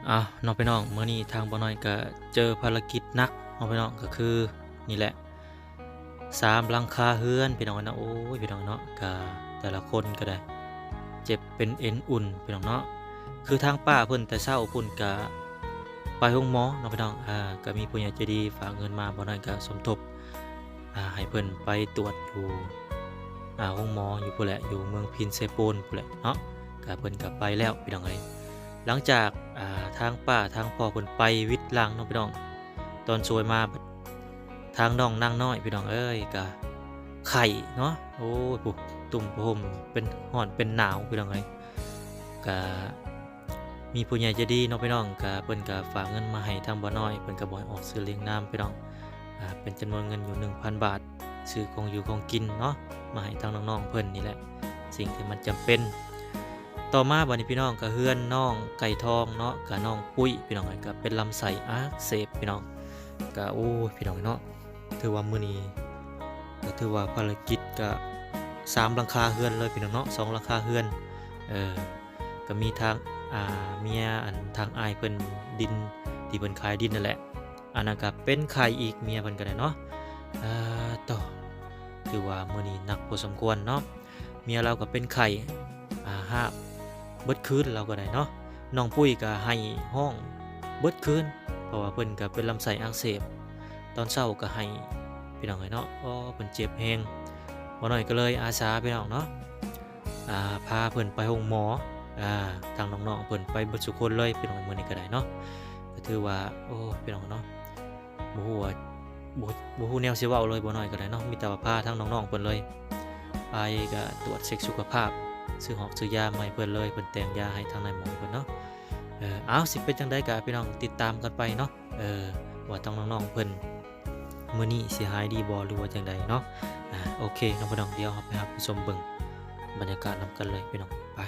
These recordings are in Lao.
ອ້າວ ເນາະພີ່ນ້ອງ ມື້ນີ້ທາງບ່າວນ້ອຍກະເຈີພາລະກິດໜັກເນາະພີ່ນ້ອງ ກະຄືນີ້ແຫຼະ ສາມຫຼັງຄາເຮືອນພີ່ນ້ອງເອີຍເນາະ. ໂອ້ຍ ພີ່ນ້ອງເນາະ ກະແຕ່ລະຄົນກະໄດ້ເຈັບເປັນເອັນອຸ່ນພີ່ນ້ອງເນາະ. ຄືທາງປ້າເພິ່ນແຕ່ເຊົ້າພຸ້ນກະໄປໂຮງໝໍເນາະພີ່ນ້ອງ ອາ ກະມີຜູ້ໃຫຍ່ໃຈດີຝາກເງິນມາ ບ່າວນ້ອຍກະສົມທົບ ອາ ໃຫ້ເພິ່ນໄປຕວດຢູ່ ອາ ໂຮງໝໍຢູ່ພຸ້ນແຫຼະ ຢູ່ເມືອງພີນໄຊໂປນພຸ້ນແຫຼະເນາະ. ກະເພິ່ນກະໄປແລ້ວພີ່ນ້ອງເອີຍ ຫຼັງຈາກ ອາ ທາງປ້າທາງພໍ່ເພິ່ນໄປວິດຫຼັງເນາະພີ່ນ້ອງ. ຕອນສວຍມາ ທາງນ້ອງນາງນ້ອຍພີ່ນ້ອງເອີຍ ກະໄຂ້ເນາະ ໂອ້ຍ ພຸ້ນ ຕຸ້ມຜ້າຫົ່ມເປັນຮ້ອນເປັນໜາວພີ່ນ້ອງເອີຍ. ກະມີຜູ້ໃຫຍ່ໃຈດີເນາະພີ່ນ້ອງ ກະເພິ່ນກະຝາກເງິນມາໃຫ້ທາງບ່າວນ້ອຍ ເພິ່ນກະບໍ່ໃຫ້ອອກຊື່ລຽງນາມພີ່ນ້ອງ ອາ ເປັນຈຳນວນເງິນຢູ່ໜຶ່ງພັນບາດ ຊື້ຂອງຢູ່ຂອງກິນເນາະ ມາໃຫ້ທາງນ້ອງໆເພິ່ນນີ້ແຫຼະ ສິ່ງທີ່ມັນຈຳເປັນ. ຕໍ່ມາບາດນີ້ພີ່ນ້ອງ ກະເຮືອນນ້ອງໄກ່ທອງເນາະ ກະນ້ອງປຸ້ຍພີ່ນ້ອງ ກະເປັນລຳໄສ້ອັກເສບພີ່ນ້ອງ. ກະ ໂອ້ຍ ພີ່ນ້ອງເນາະ ຖືວ່າມື້ນີ້ກະຖືວ່າພາລະກິດກະສາມຫຼັງຄາເຮືອນເລີຍພີ່ນ້ອງເນາະ ສອງຫຼັງຄາເຮືອນ ເອີ ກະມີທາງ ອາ ເມຍ ອັນ ທາງອ້າຍເພິ່ນ ດິນ ທີ່ເພິ່ນຂາຍດິນນັ້ນແຫຼະ ອັນນັ້ນກະເປັນໄຂ້ອີກ ເມຍເພິ່ນກະໄດ້ເນາະ. ອາ ໂຕ ຖືວ່າມື້ນີ້ໜັກພໍສົມຄວນເນາະ ເມຍລາວກະເປັນໄຂ້ ອາ ຫາບເບິດຄືນລາວກະໄດ້ເນາະ. ນ້ອງປຸ້ຍກະໄຫ້ຮ້ອງເບິດຄືນ ເພາະວ່າເພິ່ນກະເປັນລຳໄສ້ອັກເສບ ຕອນເຊົ້າກະໄຫ້ພີ່ນ້ອງເອີຍເນາະ. ໂອ້ ເພິ່ນເຈັບແຮງ ບ່າວນ້ອຍກະເລີຍອາສາພີ່ນ້ອງເນາະ ອາ ພາເພິ່ນໄປໂຮງໝໍ ອາ ທາງນ້ອງໆເພິ່ນໄປເບິດສູ່ຄົນເລີຍພີ່ນ້ອງ ມື້ນີ້ກະໄດ້ເນາະ. ກະຖືວ່າ ໂອ້ ພີ່ນ້ອງເນາະ ບໍ່ຮູ້ວ່າ ບໍ່ ບໍ່ຮູ້ແນວຊິເວົ້າເລີຍ ບ່າວນ້ອຍກະໄດ້ເນາະ ມີແຕ່ວ່າພາທາງນ້ອງໆເພິ່ນເລີຍ ໄປກະຕວດເຊັກສຸຂະພາບ ຊື້ຮອກຊື້ຢາມາໃຫ້ເພິ່ນເລີຍ ເພິ່ນແຕ່ງຢາໃຫ້ທາງນາຍໝໍເພິ່ນເນາະ. ເອີ ເອົ້າ ຊິເປັນຈັ່ງໃດກະພີ່ນ້ອງຕິດຕາມກັນໄປເນາະ ເອີ ວ່າທາງນ້ອງໆເພິ່ນ ມື້ນີ້ຊິຫາຍດີບໍ່ ຫຼືວ່າຈັ່ງໃດເນາະ. ອາ ໂອເຄເນາະພີ່ນ້ອງ ດຽວເຮົາໄປຮັບໄປຊົມເບິ່ງບັນຍາກາດນຳກັນເລີຍພີ່ນ້ອງ ໄປ.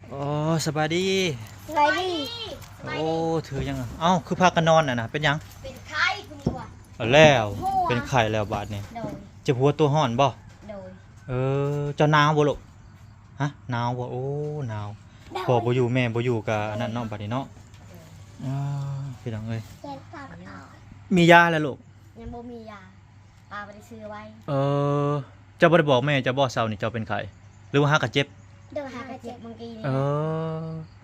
ໂອ້ ສະບາຍດີ ສະບາຍດີ ໂອ້ ຖືຫຍັງ ເອົ້າ ຄືພາກັນນອນຫັ້ນນະ ເປັນຫຍັງ ເປັນໄຂ້ພຸ້ນວ່າ ເອົາແລ້ວ ເປັນໄຂ້ແລ້ວບາດນີ້ ໂດຍ ເຈັບຫົວຕົວຮ້ອນບໍ່ ໂດຍ ເອີ ເຈົ້າໜາວບໍ່ລູກ ຮະ ໜາວບໍ່ ໂອ້ ໜາວ ພໍ່ບໍ່ຢູ່ແມ່ບໍ່ຢູ່ກະອັນນັ້ນເນາະ ບາດນີ້ເນາະ ອາ ພີ່ນ້ອງເອີຍ ມີຢາແລ້ວລູກ ຍັງບໍ່ມີຢາ ປ້າບໍ່ໄດ້ຊື້ໄວ້ ເອີ ເຈົ້າບໍ່ໄດ້ບອກແມ່ເຈົ້າບໍ່ ເຊົ້ານີ້ເຈົ້າເປັນໄຂ້ ຫຼືວ່າຫາກະເຈັບ ໂດຍ ຫາກະເຈັບມື້ກີ້ນີ້ ເອີ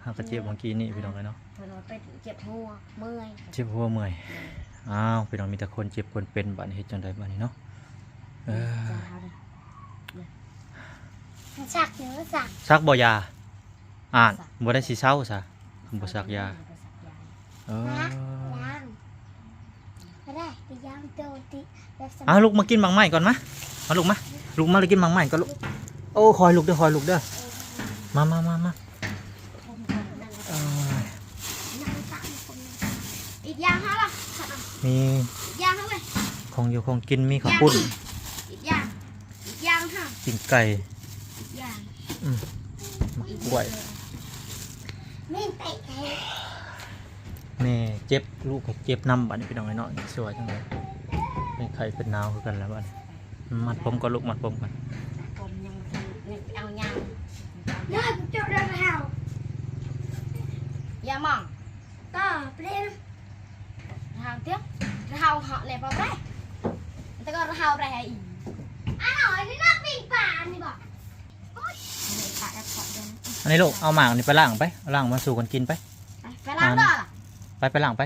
ຫາກະເຈັບມື້ກີ້ນີ້ ພີ່ນ້ອງເອີຍເນາະ ເພິ່ນວ່າເປັນເຈັບຫົວເມື່ອຍ ເຈັບຫົວເມື່ອຍ ໂດຍ ອ້າວ ພີ່ນ້ອງ ມີແຕ່ຄົນເຈັບຄົນເປັນ ບາດນີ້ເຮັດຈັ່ງໃດບາດນີ້ເນາະ ເອີ ສັກຢູ່ ສັກ ສັກບໍ່ຢາ ອ່ານ ບໍ່ໄດ້ຊິເຊົາຊະ ບໍ່ສັກຢາ ເອີ ລ້າງ ບໍ່ໄດ້ ໄປຍ່າງໂຕຕິ ອ່າ ລູກມາກິນໝາກໄມ້ກ່ອນ ມາ ມາລູກມາ ລູກມາ ລູກກິນໝາກໄມ້ກ່ອນລູກ ໂອ້ ຄອຍລູກເດີ ຄອຍລູກເດີ ມາ ມາ ມາ ມາ ເອີຍ ອີກຢ່າງຫາລະ ມີ ອີກຢ່າງຫາເວີຍ ຂອງຢູ່ຂອງກິນ ມີເຂົ້າປຸ້ນ ອີກຢ່າງ ອີກຢ່າງຫາ ປີ້ງໄກ່ ອີກຢ່າງ ອືມ ໝາກກ້ວຍ ມີນເຕະ ແມ່ເຈັບ ລູກກະເຈັບນຳບາດນີ້ ພີ່ນ້ອງເອີຍເນາະ ຊິວ່າຈັ່ງໃດ ເປັນໄຂ້ເປັນໜາວຄືກັນແລ້ວບາດນີ້ ມັດຜົມກ່ອນລູກ ມັດຜົມກ່ອນ ຜົມຍັງ ຍັງເອົາຍາ ເດີ ເຈົ້າເດີ ເຮົາ ຢ່າມອງ ກໍເປັນ ເຮົາເຕີ ເຮົາເຫາະແລ້ວບໍ່ໄດ້ ແຕ່ກໍເຮົາໄດ້ອີກ ອັນນີ້ນະ ປີ້ງປາອັນນີ້ບໍ່ ອັນນີ້ລູກ ເອົາໝາກນີ້ໄປລ້າງໄປ ເອົາລ້າງມາສູ່ກັນກິນໄປ ໄປ ໄປລ້າງ ອ່າ ເດີ ໄປ ໄປລ້າງໄປ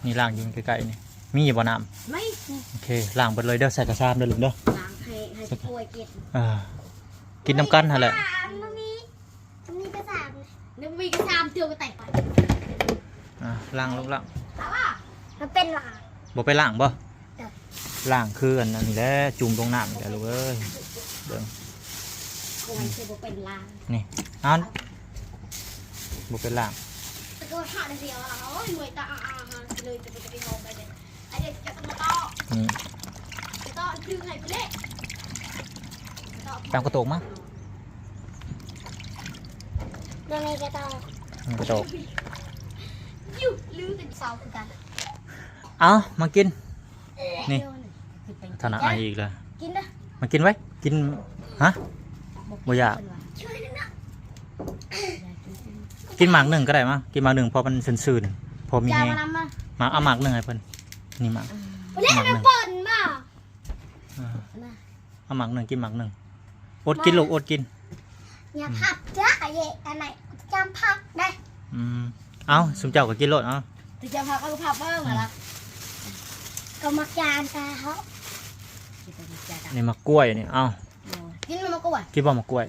ນີ້ລ້າງຢູ່ໃກ້ໆນີ້ ມີຢູ່ບໍ່ນ້ຳ ມີ ໂອເຄ ລ້າງເບິດເລີຍເດີ ໃສ່ກະຊາມເດີລູກເດີ ລ້າງໃຫ້ ໃຫ້ ຊິປ່ວຍກິນ ເອີ ກິນນຳກັນຫັ້ນແຫຼະ ບໍ່ມີ ມີກະຊາມ ຍັງມີກະຊາມເທື່ອກໍແຕກໄປ ອ່າ ລ້າງລູກລ້າງ ເອົາວ່າ ມັນເປັນວ່າ ບໍ່ໄປລ້າງບໍ່ ລ້າງຄືອັນນັ້ນນີ້ແຫຼະ ຈຸ່ມລົງນ້ຳນີ້ແຫຼະລູກເອີຍ ເບິ່ງ ໂອ້ຍ ຄືບໍ່ເປັນລ້າງ ນີ້ ເອົາ ບໍ່ໄປລ້າງ ແຕ່ກໍຫາໄດ້ຊິເອົາ ໂອ້ຍ ເມື່ອຍຕາ ອ່າ ອ່າ ອ່າ ຊິເລີຍ ຈະໄປ ຈະໄປເອົາໄປເລີຍ ອັນນີ້ຈະຕ້ອງມາຕໍ່ ອືມ ຈະຕ້ອງຄືໃຫ້ເພິ່ນເລະ ຕາມກະໂຕກມາ ບໍ່ມີກະໂຕກ ອືມ ກະໂຕກ ຢູ່ ລືມເປັນເສົາຄືກັນ ເອົາ ມາກິນ ນີ້ ຖານະໄອອີກແລ້ວ ກິນເດີ້ ມາກິນໄວ້ ກິນ ຮະ ບໍ່ຢາກ ກິນໝາກໜຶ່ງກໍໄດ້ມາ ກິນໝາກໜຶ່ງ ເພາະມັນຊື່ນໆ ພໍມີແຮງ ມາ ເອົາໝາກໜຶ່ງໃຫ້ເພິ່ນ ນີ້ໝາກ ເອົາໝາກໜຶ່ງ ເອົາໝາກໜຶ່ງ ກິນໝາກໜຶ່ງ ອົດກິນລູກ ອົດກິນ ຢ່າພັບເດີ້ ອັນນີ້ ອັນນັ້ນຈຳພັບເດ້ ອືມ ເອົ້າ ຊຸມເຈົ້າກໍກິນໂລດ ເອົ້າ ເຈົ້າພັບກໍພັບເບິ່ງ ອືມ ລະ ກໍໝາກຈານຕາເຮົາ ນີ້ໝາກກ້ວຍນີ້ ເອົ້າ ກິນໝາກກ້ວຍ ກິນບໍ່ໝາກກ້ວຍ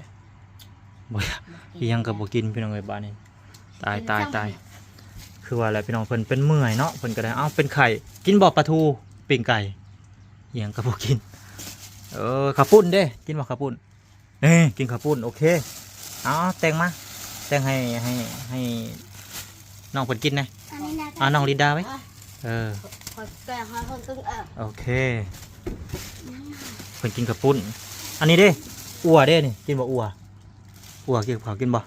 ບໍ່ ອີ່ຫຍັງກໍບໍ່ກິນ ພີ່ນ້ອງເອີຍ ບາດນີ້ ຕາຍ ຕາຍ ຕາຍ ຄືວ່າແຫຼະ ພີ່ນ້ອງ ເພິ່ນເປັນເມື່ອຍເນາະ ເພິ່ນກໍໄດ້ ເອົ້າ ເປັນໄຂ້ ກິນບໍ່ປາທູ ປີ້ງໄກ່ ອີ່ຫຍັງກໍບໍ່ກິນ ເອີ ເຂົ້າປຸ້ນເດ້ ກິນບໍ່ເຂົ້າປຸ້ນ ນີ້ ກິນເຂົ້າປຸ້ນ ໂອເຄ ເອົາ ແຕ່ງມາ ແຕ່ງໃຫ້ ໃຫ້ ໃຫ້ນ້ອງເພິ່ນກິນແດ່ ອັນນີ້ນະ ເອົານ້ອງລິນດາໄວ້ ເອີ ຂ້ອຍແຕ່ງໃຫ້ເພິ່ນກິນ ເອີ ໂອເຄ ເພິ່ນກິນເຂົ້າປຸ້ນ ອັນນີ້ເດ້ ອົ່ວເດ້ນີ້ ກິນບໍ່ອົ່ວ ອົ່ວ ກິນກັບເຂົ້າ ກິນບໍ່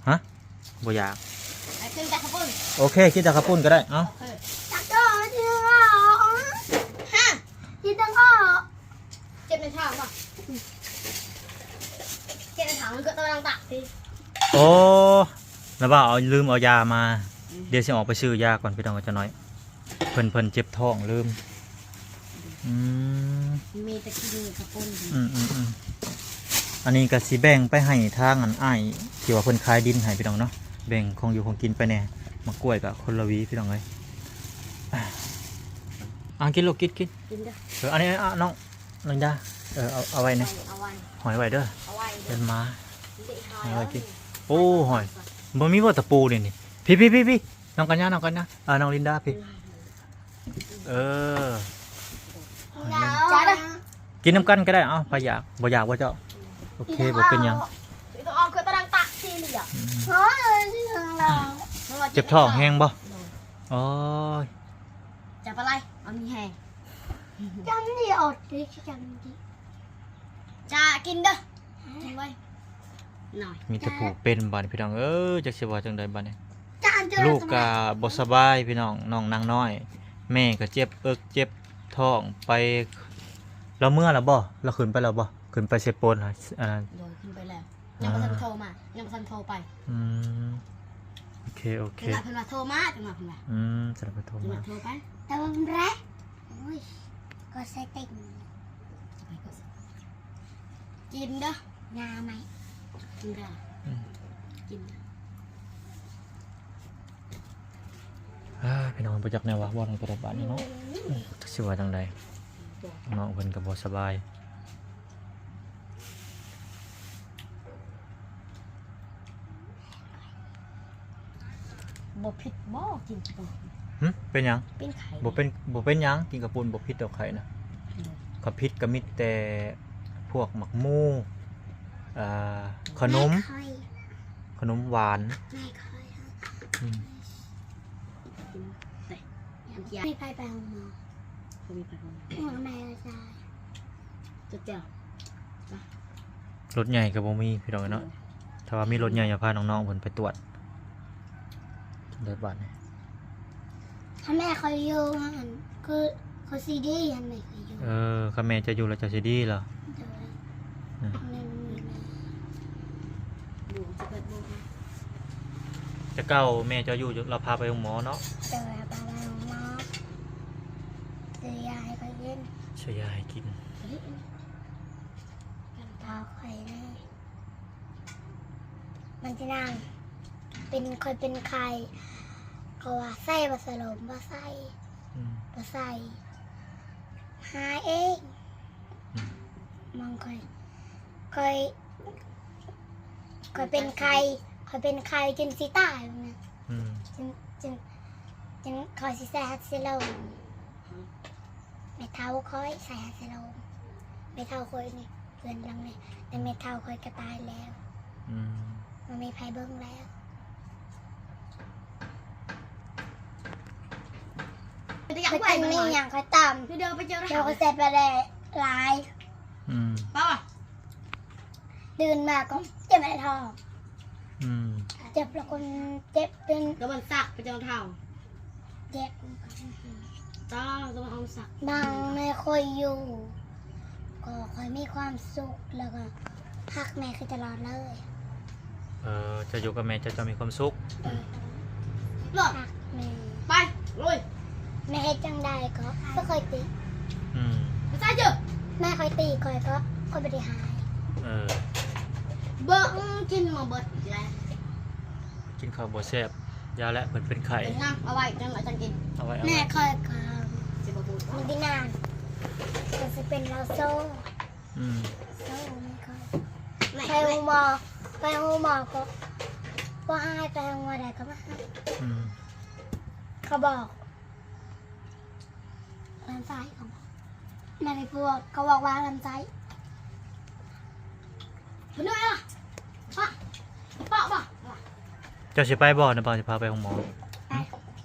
ຮະ ບໍ່ຢາກ ໃຫ້ກິນແຕ່ເຂົ້າປຸ້ນ ໂອເຄ ກິນແຕ່ເຂົ້າປຸ້ນກໍໄດ້ ເອົ້າ ໂອເຄ ຈັກໂຕ ກິນແຕ່ເຂົ້າ ຮະ ກິນແຕ່ເຂົ້າ ເຈັບໃນທ້ອງບໍ່ ເຈັບໃນທ້ອງ ມັນກໍຕ້ອງຕັກຕິ ໂອ້ ລະວ່າເອົາ ລືມເອົາຢາມາ ອືມ ດຽວຊິອອກໄປຊື້ຢາກ່ອນ ພີ່ນ້ອງ ຈັກໜ້ອຍ ເພິ່ນ ເພິ່ນເຈັບທ້ອງ ລືມ ອືມ ມີແຕ່ກິນເຂົ້າປຸ້ນ ອືມໆໆ ອັນນີ້ກໍຊິແບ່ງໄປໃຫ້ທາງອັນອ້າຍທີ່ວ່າເພິ່ນຂາຍດິນໃຫ້ ພີ່ນ້ອງເນາະ ແບ່ງຂອງຢູ່ຂອງກິນໄປແດ່ ໝາກກ້ວຍກໍຄົນລະຫວີ ພີ່ນ້ອງເອີຍ ອ່າ ກິນລູກ ກິນ ກິນ ກິນເດີ້ ເອີ ອັນນີ້ ອ່າ ນ້ອງ ນ້ອງດາ ເອີ ເອົາ ເອົາໄວ້ນະ ເອົາໄວ້ ຫ້ອຍໄວ້ເດີ້ ເອົາໄວ້ເດີ້ ເປັນໝາ ຫ້ອຍໄວ້ ກິນ ໂອ້ ຫ້ອຍ ບໍ່ມີບໍ່ຕະປູນີ້ ນີ້ ພີ້ໆໆ ນ້ອງກັນຍາ ນ້ອງກັນຍາ ເອີ ນ້ອງລິນດາພີ້ ເອີ ກິນນຳກັນກໍໄດ້ ເອົ້າ ໃຜຢາກ ບໍ່ຢາກບໍ່ເຈົ້າ ໂອເຄ ບໍ່ເປັນຫຍັງ ອືມ ເຈັບທ້ອງແຮງບໍ່ ໂອ້ຍ ຈັບປາໄລ ເອົາມີແຮງ ຈຳນີ້ອອກຕິ ຈຳນີ້ ຈະກິນເດີ້ ກິນໄວ້ ໜ້ອຍ ມີແຕ່ຜູ້ເປັນບາດນີ້ ພີ່ນ້ອງເອີຍ ຈັກຊິວ່າຈັ່ງໃດບາດນີ້ ລູກກະບໍ່ສະບາຍ ພີ່ນ້ອງ ນ້ອງນາງນ້ອຍ ແມ່ກະເຈັບເອິກເຈັບທ້ອງໄປ ລາວເມືອແລ້ວບໍ່ ລາວຂຶ້ນໄປແລ້ວບໍ່ ຂຶ້ນໄປເຊໂປນ ອັນນັ້ນ ໂດຍ ຂຶ້ນໄປແລ້ວ ຍັງບໍ່ທັນໂທມາ ຍັງບໍ່ທັນໂທໄປ ອືມ ໂອເຄ ໂອເຄ ເພິ່ນວ່າໂທມາ ຈັ່ງວ່າເພິ່ນວ່າ ອືມ ສະນັ້ນເພິ່ນໂທມາ ໂທໄປ ແຕ່ວ່າເພິ່ນແລະ ໂອ້ຍ ກໍໃສ່ເຕັມ ກິນເດີ້ ຍາໃໝ່ ກິນເດີ້ ອືມ ກິນ ອ່າ ພີ່ນ້ອງ ບໍ່ຈັກແນວວ່າ ເວົ້ານຳກັນໄດ້ບາດນີ້ເນາະ ອືມ ຈັກຊິວ່າຈັ່ງໃດ ນ້ອງເພິ່ນກໍບໍ່ສະບາຍ. ບໍ່ຜິດບໍ່ກິນເຂົ້າປຸ້ນ? ຫຶ? ເປັນຫຍັງ? ເປັນໄຂ້ ບໍ່ເປັນ ບໍ່ເປັນຫຍັງ ກິນເຂົ້າປຸ້ນບໍ່ຜິດດອກໄຂ້ນະ. ໂດຍ ຄັນຜິດກໍມີແຕ່ພວກໝາກໝູ່ ອ່າ ຂະໜົມ ແມ່ຂ້ອຍ ຂະໜົມຫວານ ແມ່ຂ້ອຍ ອືມ ໄປ ມີໃຜໄປໂຮງໝໍ? ບໍ່ມີໃຜໂຮງໝໍ ແມ່ຕາຍ ເຈົ້າ ລົດໃຫຍ່ກໍບໍ່ມີພີ່ນ້ອງເນາະ. ໂດຍ ຖ້າວ່າມີລົດໃຫຍ່ຈະພານ້ອງໆເພິ່ນໄປກວດເລີຍບາດນີ້. ຖ້າແມ່ຂ້ອຍຢູ່ຫັ້ນ ຄື ຄືຊິດີ ຄັນແມ່ຂ້ອຍຢູ່. ເອີ ຄັນແມ່ເຈົ້າຢູ່ແລ້ວເຈົ້າຊິດີເລີຍ. ໂດຍ ອືມ ແມ່ບໍ່ມີແມ່ ຢູ່ສິບແປດໂມງ. ແຕ່ເກົ່າແມ່ເຈົ້າຢູ່ ລາວພາໄປໂຮງໝໍເນາະ. ໂດຍ ພາໄປໂຮງໝໍ ຊື້ຢາໃຫ້ຂ້ອຍກິນ ຊື້ຢາໃຫ້ກິນ. ເອົາຂ້ອຍແດ່ ມັນຊິນາງ ເປັນ ຂ້ອຍເປັນໄຂ້ ເຂົາວ່າໃສ່ບໍ່ສະຫຼົມ ບໍ່ໃສ່ ອືມ ບໍ່ໃສ່ ຫາເອງ. ອືມ ມັນຂ້ອຍ ຂ້ອຍ ຂ້ອຍເປັນໄຂ້ ຂ້ອຍເປັນໄຂ້ຈົນຊິຕາຍ ອືມ ຈົນ ຈົນ ຈົນຂ້ອຍຊິໃສ່ຮັດເຊໂລມ. ແມ່ເຖົ້າຂ້ອຍໃສ່ຮັດສະໂລມ ແມ່ເຖົ້າຂ້ອຍນີ້ ເຮືອນຫຼັງນີ້ ແຕ່ແມ່ເຖົ້າຂ້ອຍກໍຕາຍແລ້ວ. ອືມ ບໍ່ມີໃຜເບິ່ງແລ້ວ. ໄປຕັນມີຫຍັງຂ້ອຍຕຳ ດຽວໄປເຈີ ດຽວຂ້ອຍໃສ່ປາແດກຫຼາຍ. ອືມ ປ້າ ຕື່ນມາກໍເຈັບໃນທ້ອງ. ອືມ ເຈັບແລ້ວກໍເຈັບເປັນ ກໍມັນສັກໄປເຈີເຖົ້າ ເຈັບ ຕ້ອງ ຕ້ອງເອົາສັກ ບາງ ແຕ່ຂ້ອຍຢູ່ ກໍຂ້ອຍມີຄວາມສຸກ ແລ້ວກໍຮັກແມ່ຄືຕະຫຼອດເລີຍ. ເອີ ເຈົ້າຢູ່ກັບແມ່ເຈົ້າ ເຈົ້າມີຄວາມສຸກ. ເອີ ເນາະ ຮັກແມ່. ໄປ ລຸຍ. ແມ່ເຮັດຈັ່ງໃດກໍບໍ່ຄ່ອຍຕິ. ອືມ ແມ່ຂ້ອຍຕີຂ້ອຍກໍຂ້ອຍບໍ່ໄດ້ຫາຍ. ເອີ ເບິ່ງ ກິນມາເບິດອີກແລ້ວ. ກິນເຂົ້າບໍ່ແຊບ ຢ່າແຫຼະ ເພິ່ນເປັນໄຂ້. ເອົາໄວ້ຈັ່ງ ເອົາໄວ້ຈັ່ງກິນ. ເອົາໄວ້ ເອົາໄວ້. ແມ່ຂ້ອຍກໍ ຊິບໍ່ບູດ ມັນກິນນານ ກໍຊິເປັນລາວໂຊ. ອືມ ໂຊແມ່ຂ້ອຍ. ໄປໂຮງໝໍ ໄປໂຮງໝໍກໍບໍ່ຫາຍ ໄປໂຮງໝໍໃດກໍບໍ່ຫາຍ. ອືມ ເຂົາບອກ ລຳໄສ້ ເຂົາບອກ ແມ່ໄປກວດ ເຂົາບອກວ່າລຳໄສ້. ເພິ່ນວ່າ ປະ ປະບໍ່ ເຈົ້າຊິໄປບໍ່ນະ ບ່າວຊິພາໄປໂຮງໝໍ? ໄປ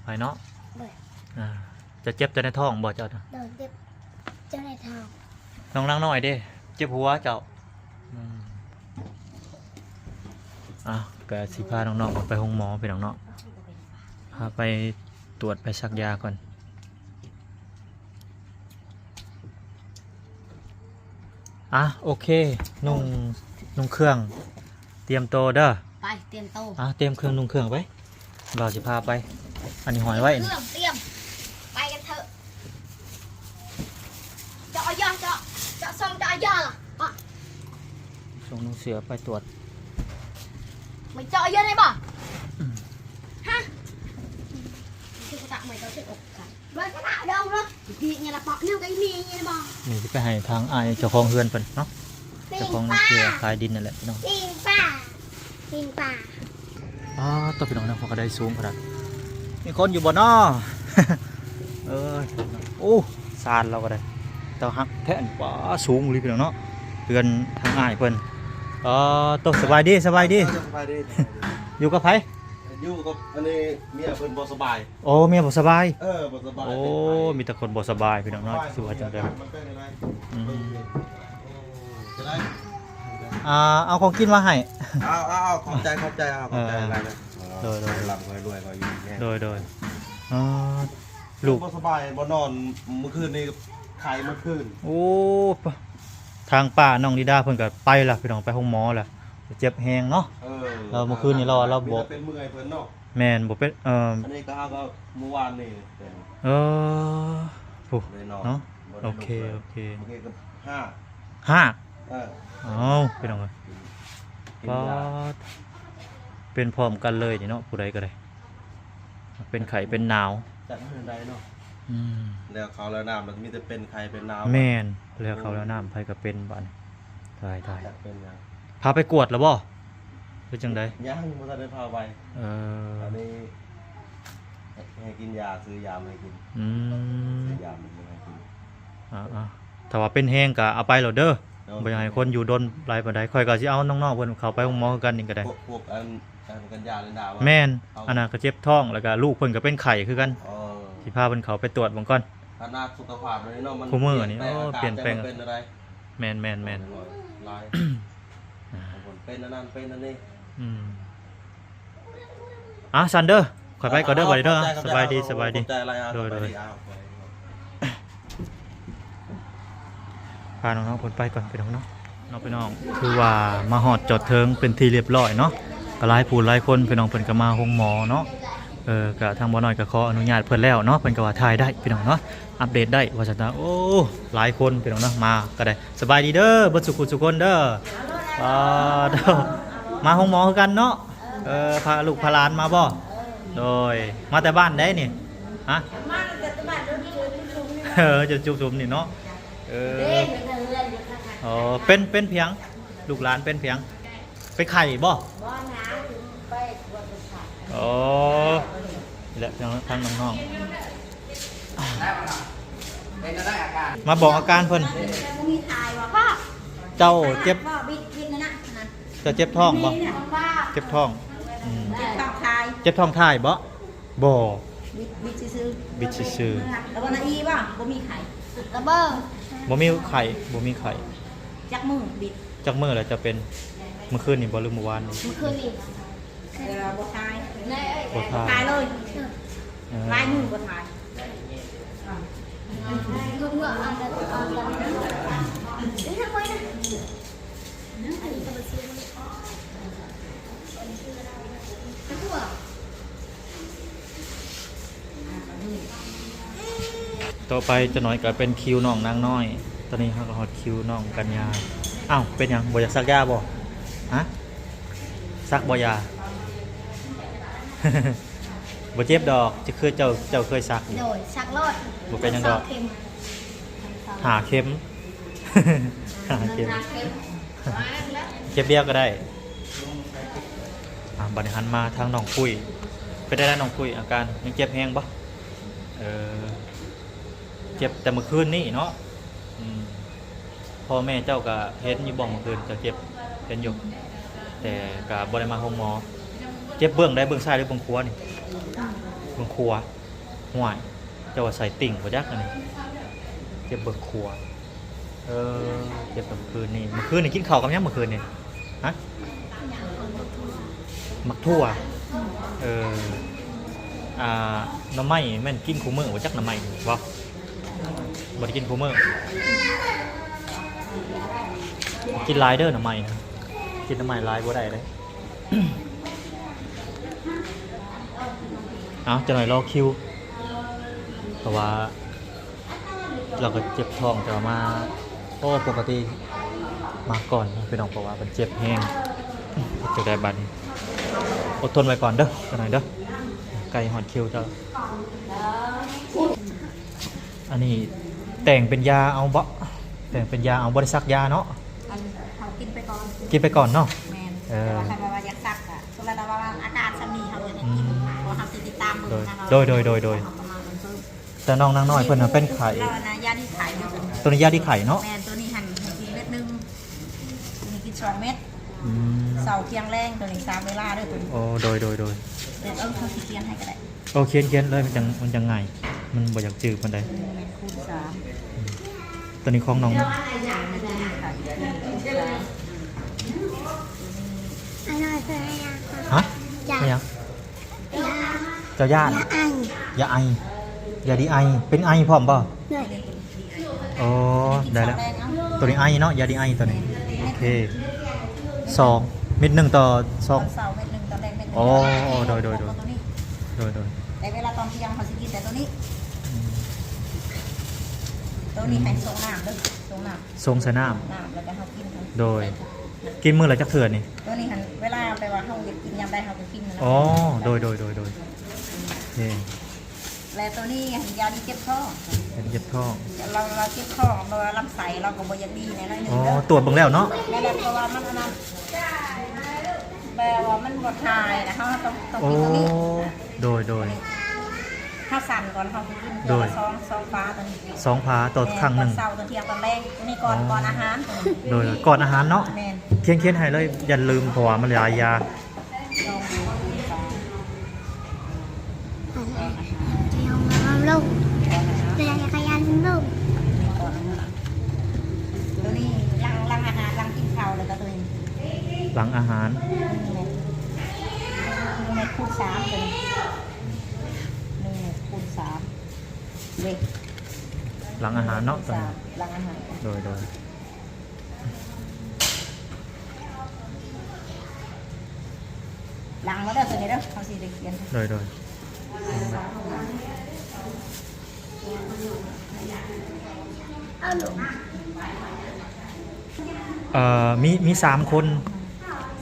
ໄປເນາະ. ໂດຍ. ອ່າ ຈະເຈັບແຕ່ໃນທ້ອງບໍ່ເຈົ້ານະ? ໂດຍ ເຈັບແຕ່ໃນທ້ອງ. ນ້ອງນາງນ້ອຍເດ້ ເຈັບຫົວເຈົ້າ. ອືມ ອ່ະ ກະຊິພານ້ອງໆໄປໂຮງໝໍພີ່ນ້ອງເນາະ ພາໄປຕວດໄປສັກຢາກ່ອນ. ອ່ະ ໂອເຄ ນຸ່ງ ນຸ່ງເຄື່ອງ ຕຽມໂຕເດີ. ໄປ ຕຽມໂຕ. ອ່ະ ຕຽມເຄື່ອງນຸ່ງເຄື່ອງໄປ ບ່າວຊິພາໄປ. ອັນນີ້ຫ້ອຍໄວ້ ຕຽມເຄື່ອງ ຕຽມ ໄປກັນເຖາະ. ເຈາະຢາ ເຈາະ ເຈາະຊ່ອງເຈາະຢາລະ. ອ່ະ ສົ່ງໜັງສືໄປຕວດ. ໄປເຈາະຢາໄດ້ບໍ່? ອືມ ຮະ ຄືບໍ່ຕະ ໄປເຈາະ ເຈາະ ບໍ່ຊະນະດອງເນາະ. ດີນີ້ລະເປາະແນວໃດມີນີ້ບໍ່? ນີ້ຊິໄປໃຫ້ທາງອ້າຍເຈົ້າຂອງເຮືອນເພິ່ນເນາະ. ເຈົ້າຂອງເຮືອນຂາຍດິນນັ້ນແຫຼະພີ່ນ້ອງ. ປີ້ງປາ ປີ້ງປາ. ອ້າ ຕົວະພີ່ນ້ອງເນາະ ເພິ່ນກໍໄດ້ສູງຂະໜາດ. ມີຄົນຢູ່ບໍ່ເນາະ? ເອີ ໂອ້ ຊານລາວກໍໄດ້ ເຕົາຮັກແທ້. ວ້າ ສູງອີ່ຫຼີພີ່ນ້ອງເນາະ ເຮືອນທາງອ້າຍເພິ່ນ. ອໍ ໂຕ ສະບາຍດີ ສະບາຍດີ. ສະບາຍດີ ຢູ່ກັບໃຜ? ຢູ່ກັບອັນນີ້ ເມຍເພິ່ນບໍ່ສະບາຍ. ໂອ້ ເມຍບໍ່ສະບາຍ. ເອີ ບໍ່ສະບາຍ. ໂອ້ ເປັນໄຂ້ ມີແຕ່ຄົນບໍ່ສະບາຍພີ່ນ້ອງເນາະ. ຊິວ່າຈັ່ງໃດ? ອືມ ເປັນຈັ່ງໃດ? ໂອ້ ຈະໄດ້ ອ່າ ເອົາຂອງກິນມາໃຫ້. ເອົາ ເອົາ ເອົາ ຂອບໃຈ ຂອບໃຈ ເອົາ ຂອບໃຈຫຼາຍໆ. ເອີ ໂດຍ ໂດຍ ໃຫ້ລ່ຳໃຫ້ລວຍ ຂໍຢູ່ດີມີແຮງ. ໂດຍ ໂດຍ. ອ່າ ລູກບໍ່ສະບາຍ ບໍ່ນອນ ມື້ຄືນນີ້ໄຂ້ໝົດຄືນ. ໂອ້ ທາງປ້ານ້ອງລິດາເພິ່ນກໍໄປລະພີ່ນ້ອງ ໄປໂຮງໝໍລະ ເຈັບແຮງເນາະ. ເອີ ແລ້ວມື້ຄືນນີ້ລາວ ລາວບໍ່ ມີແຕ່ເປັນເມື່ອຍເພິ່ນເນາະ. ແມ່ນ ບໍ່ເປັນ ເອີ ອັນນີ້ກໍຫາກໍມື້ວານນີ້ເປັນ. ເອີ ຜູ້ ໄດ້ນອນ ເນາະ. ບໍ່ໄດ້ ໂອເຄ ລຸກເລີຍ ໂອເຄ ມື້ກີ້ກໍຮາກ ຮາກ. ເອີ ເອົ້າ ພີ່ນ້ອງເອີຍ ກິນ ກິນຢາ ປາດ ເປັນພ້ອມກັນເລີຍນີ້ເນາະ ຜູ້ໃດກໍໄດ້ ເປັນໄຂ້ເປັນໜາວ ຈັກມື້ໃດເນາະ. ອືມ ແລ້ວເຂົ້າແລ້ວນ້ຳ ມັນມີແຕ່ເປັນໄຂ້ເປັນໜາວ. ແມ່ນ ແລ້ວເຂົ້າແລ້ວນ້ຳ ໃຜກໍເປັນບາດນີ້. ຕາຍ ຕາຍ ຈັກເປັນຫຍັງ ພາໄປກວດແລ້ວບໍ່ ຫຼືຈັ່ງໃດ? ຍັງ ບໍ່ທັນໄດ້ພາໄປ. ເອີ ອັນນີ້ໃຫ້ ໃຫ້ກິນຢາ ຊື້ຢາມາໃຫ້ກິນ. ອືມ ຊື້ຢາມາໃຫ້ກິນ. ອ່າໆ ຖ້າວ່າເປັນແຮງກໍເອົາໄປໂລດເດີ. ໂດຍ ບໍ່ຢາກໃຫ້ຄົນຢູ່ດົນຫຼາຍປານໃດ. ຂ້ອຍກໍຊິເອົານ້ອງໆເພິ່ນເຂົ້າໄປໂຮງໝໍຄືກັນນີ້ກໍໄດ້. ພວກ ພວກອັນ ອັນກັນຢາເລີຍນະວ່າ. ແມ່ນ ເອົາ ອັນນັ້ນກໍເຈັບທ້ອງ ແລ້ວກໍລູກເພິ່ນກໍເປັນໄຂ້ຄືກັນ. ເອີ ຊິພາເພິ່ນເຂົ້າໄປຕວດເບິ່ງກ່ອນ. ຂະໜາດສຸຂະພາບເລີຍເນາະ ມັນ ຄູ່ມື້ນີ້ ປ່ຽນແປງ ໂອ້ ປ່ຽນແປງ ອາກາດເປັນໄປໄດ້. ແມ່ນໆໆ ຫຼາຍ ອ່າ ບາງຄົນເປັນອັນນັ້ນເປັນອັນນີ້. ອືມ ອ່າ ຊັ້ນເດີ ຂ້ອຍໄປກ່ອນເດີ ເອີ ບາດນີ້ເດີ. ຂອບໃຈ ສະບາຍດີ ຂອບໃຈ ສະບາຍດີ. ໂດຍໆ ໂດຍ ສະບາຍດີ ອ້າວ ພານ້ອງໆເພິ່ນໄປກ່ອນພີ່ນ້ອງເນາະ. ເນາະພີ່ນ້ອງ ຖືວ່າມາຮອດຈອດເຖິງເປັນທີ່ລຽບຮ້ອຍເນາະ. ກໍຫຼາຍຜູ້ຫຼາຍຄົນພີ່ນ້ອງ ເພິ່ນກໍມາໂຮງໝໍເນາະ. ເອີ ກໍທາງບ່າວນ້ອຍກໍຂໍອະນຸຍາດເພິ່ນແລ້ວເນາະ ເພິ່ນກໍວ່າຖ່າຍໄດ້ພີ່ນ້ອງເນາະ ອັບເດດໄດ້ວ່າຊັ້ນນະ. ໂອ້ ຫຼາຍຄົນພີ່ນ້ອງເນາະ ມາກໍໄດ້. ສະບາຍດີເດີ ເບິດສູ່ຜູ້ສູ່ຄົນເດີ. ອ່າ ມາໂຮງໝໍຄືກັນເນາະ. ເອີ ພາລູກພາຫຼານມາບໍ່? ໂດຍ ມາແຕ່ບ້ານໃດນີ້? ຮະ? ມາແຕ່ບ້ານຈຸມໆນີ້. ເອີ ຈຸມໆນີ້ເນາະ. ເອີ ເດ້ ເປັນເຮືອນຢູ່ຂ້າງໆ. ອໍ ເປັນ ເປັນພຽງ ລູກຫຼານເປັນພຽງ ເປັນໄຂ້ບໍ່? ບໍ່ນາ ໄປກວດໄປ. ອໍ ນີ້ແຫຼະ ທາງ ທາງນ້ອງໆ ມາບອກອາການເພິ່ນ. ເຈົ້າເຈັບ ເຈົ້າເຈັບທ້ອງບໍ່? ເຈັບທ້ອງ. ອືມ ເຈັບທ້ອງຖ່າຍ ເຈັບທ້ອງຖ່າຍບໍ່? ບໍ່ ບິດ ບິດຊື່ໆ ບິດຊື່ໆ. ແລ້ວບໍ່ນະອີບໍ່? ບໍ່ມີໄຂ້ ກະບໍ່ ບໍ່ມີໄຂ້ ບໍ່ມີໄຂ້. ຈັກມື້ບິດ? ຈັກມື້ແລ້ວຈະເປັນ? ມື້ຄືນນີ້ບໍ່ ຫຼືມື້ວານນີ້? ມື້ຄືນນີ້. ແຕ່ວ່າບໍ່ຖ່າຍ ບໍ່ຖ່າຍ ບໍ່ຖ່າຍເລີຍ. ເອີ ຫຼາຍມື້ບໍ່ຖ່າຍ. ຕໍ່ໄປຈັກໜ້ອຍກໍເປັນຄິວນ້ອງນາງນ້ອຍ. ຕອນນີ້ເຮົາກໍຮອດຄິວນ້ອງກັນຍາ. ອ້າວ ເປັນຫຍັງ ບໍ່ຢາກສັກຢາບໍ່? ຮະ? ສັກບໍ່ຢາ? ບໍ່ເຈັບດອກ ຈະຄືເຈົ້າ ເຈົ້າເຄີຍສັກຢູ່. ໂດຍ ສັກໂລດ. ບໍ່ເປັນຫຍັງດອກ. ສິບສອງເຂັມ ຫ້າເຂັມ ຫ້າເຂັມ ເຂັມດຽວກໍໄດ້. ອ່າ ບັດນີ້ຫັນມາທາງນ້ອງປຸ້ຍ. ເປັນໄດ໋ນ້ອງປຸ້ຍ ອາການຍັງເຈັບແຮງບໍ່? ເອີ ເຈັບແຕ່ມື້ຄືນນີ້ເນາະ. ອືມ ພໍ່ແມ່ເຈົ້າກໍເຫັນຢູ່ບໍ່ ມື້ຄືນເຈົ້າເຈັບ? ເຫັນຢູ່ ແຕ່ກໍບໍ່ໄດ້ມາໂຮງໝໍ. ເຈັບເບື້ອງໃດ? ເບື້ອງຊ້າຍ ຫຼື ເບື້ອງຂວານີ້? ເບື້ອງຂວາ. ຫ້ວຍ ເຈົ້າວ່າໄສ້ຕິ່ງບໍ່ຈັກອັນນີ້ ເຈັບເບື້ອງຂວາ. ເອີ ເຈັບແຕ່ມື້ຄືນນີ້. ມື້ຄືນນີ້ກິນເຂົ້າກັບຫຍັງມື້ຄືນນີ້? ຮະ? ໝາກຖົ່ວ. ເອີ ອ່າ ໜໍ່ໄມ້ແມ່ນກິນຄູ່ມື້ບໍ່ຈັກ ໜໍ່ໄມ້ບໍ່? ບໍ່ໄດ້ກິນຄູ່ມື້. ກິນຫຼາຍເດີໜໍ່ໄມ້ນະ ກິນໜໍ່ໄມ້ຫຼາຍບໍ່ໄດ້ເດ້. ເອົາ ຈັກໜ້ອຍລໍຄິວ ເພາະວ່າລາວກໍເຈັບທ້ອງ ແຕ່ວ່າມາ ໂອ້ ປົກກະຕິມາກ່ອນເນາະພີ່ນ້ອງ ເພາະວ່າເພິ່ນເຈັບແຮງ. ເຮັດຈັ່ງໃດບັດນີ້? ອົດທົນໄວ້ກ່ອນເດີ ຈັກໜ້ອຍເດີ ໃກ້ຮອດຄິວເຈົ້າ. ອັນນີ້ແຕ່ງເປັນຢາເອົາບໍ? ແຕ່ງເປັນຢາເອົາ ບໍ່ໄດ້ສັກຢາເນາະ? ອັນເຮົາກິນໄປກ່ອນ ກິນໄປກ່ອນເນາະ. ແມ່ນ ເອີ ແຕ່ວ່າຄັນວ່າຢາກສັກກະ ສົມມຸດວ່າອາການສ່ຳນີ້ ເຮົາຢາກໃຫ້ກິນ ອືມ ເພາະເຮົາຊິຕິດຕາມເບິ່ງນະ. ໂດຍ ໂດຍ ໂດຍ ໂດຍ ເຮົາກໍມາເບິ່ງເພີ່ມ. ແຕ່ນ້ອງນາງນ້ອຍເພິ່ນນະເປັນໄຂ້ ລາວນະຢາດີໄຂ້ຢູ່. ໂຕນີ້ຢາດີໄຂ້ເນາະ? ແມ່ນ ໂຕນີ້ຫັ້ນໃຫ້ກິນເມັດໜຶ່ງ ໂຕນີ້ກິນສອງເມັດ. ອືມ ເຊົ້າທ່ຽງແລງ ໂຕນີ້ສາມເວລາເດີໂຕນີ້. ໂອ້ ໂດຍ ໂດຍ ໂດຍ. ແຕ່ເອີ ເຮົາຊິຂຽນໃຫ້ກໍໄດ້. ໂອ້ ຂຽນ ຂຽນເລີຍ ມັນຈັ່ງ ມັນຈັ່ງງ່າຍ ມັນບໍ່ຢາກຈື່ປານໃດ. ໂຕນີ້ຂອງນ້ອງ ຮະ? ເປັນຫຍັງ? ເຈົ້າຢ້ານ? ຢາໄອ ຢາໄອ ຢາດີໄອ ເປັນໄອພ້ອມບໍ່? ໂອ້ ໄດ້ແລ້ວ ໂຕນີ້ໄອເນາະ ຢາດີໄອໂຕນີ້. ໂອເຄ ສອງເມັດໜຶ່ງຕໍ່ສອງ ຕອນເຊົ້າເມັດໜຶ່ງ ຕອນແລງເມັດໜຶ່ງ. ໂອ້ ໂອ້ ໂດຍ ໂດຍ ໂດຍ ໂດຍ ແຕ່ເວລາຕອນທ່ຽງເຮົາຊິກິນແຕ່ໂຕນີ້. ອືມ ໂຕນີ້ໃຫ້ຊົງນ້ຳເດີ ຊົງນ້ຳ ຊົງໃສ່ນ້ຳ ນ້ຳ ແລ້ວກໍເຮົາກິນ. ໂດຍ ກິນມື້ລະຈັກເທື່ອນີ້? ໂຕນີ້ຫັ້ນ ເວລາແບບວ່າເຮົາຢາກກິນຍາມໃດເຮົາກໍກິນນະ. ອໍ ໂດຍ ໂດຍ ໂດຍ ໂດຍ ໂອເຄ. ແລະໂຕນີ້ຢາດີເຈັບທ້ອງ ຢາດີເຈັບທ້ອງ. ລາວ ລາວເຈັບທ້ອງ ແບບວ່າລຳໄສ້ລາວກໍບໍ່ຢາກດີແນ່ໜ້ອຍໜຶ່ງ. ອໍ ເດີ ກວດເບິ່ງແລ້ວເນາະ ແມ່ນແຫຼະ ເພາະວ່າມັນອັນນັ້ນ ແບບວ່າມັນບໍ່ຖ່າຍນະ ເຮົາຕ້ອງ ຕ້ອງກິນໂຕນີ້. ໂອ້ ໂດຍ ໂດຍ ເຮົາສັ່ນກ່ອນ ເຮົາກິນເທື່ອລະສອງ ສອງຝາໂຕນີ້ ສອງຝາຕໍ່ຄັ້ງໜຶ່ງ ຕອນເຊົ້າ ຕອນທ່ຽງ ຕອນແລງ. ໂຕນີ້ກ່ອນ ອໍ ກ່ອນອາຫານໂຕນີ້. ໂດຍ ກ່ອນອາຫານເນາະ. ແມ່ນ ຂຽນ ຂຽນໃຫ້ເລີຍ ຢ່າລືມ ເພາະວ່າມັນຫຼາຍຢາ. ຈະຍົງລະວັງລົງ ເວລາຈັກກະຍານລົງ. ໂຕນີ້ຫຼັງ ຫຼັງອາຫານ ຫຼັງກິນເຂົ້າແລ້ວກໍໂຕນີ້ ຫຼັງອາຫານ. ໜຶ່ງເມັດ ໜຶ່ງເມັດຄູນສາມໂຕນີ້ ໜຶ່ງເມັດຄູນສາມເດ້. ຫຼັງອາຫານເນາະ ໂຕນີ້ ຫຼັງອາຫານ. ໂດຍ ໂດຍ. ຫຼັງມາເດີ ໂຕນີ້ເດີ ເຮົາຊິໄດ້ຂຽນ. ໂດຍ ໂດຍ. ເອີ ມີ ມີສາມຄົນ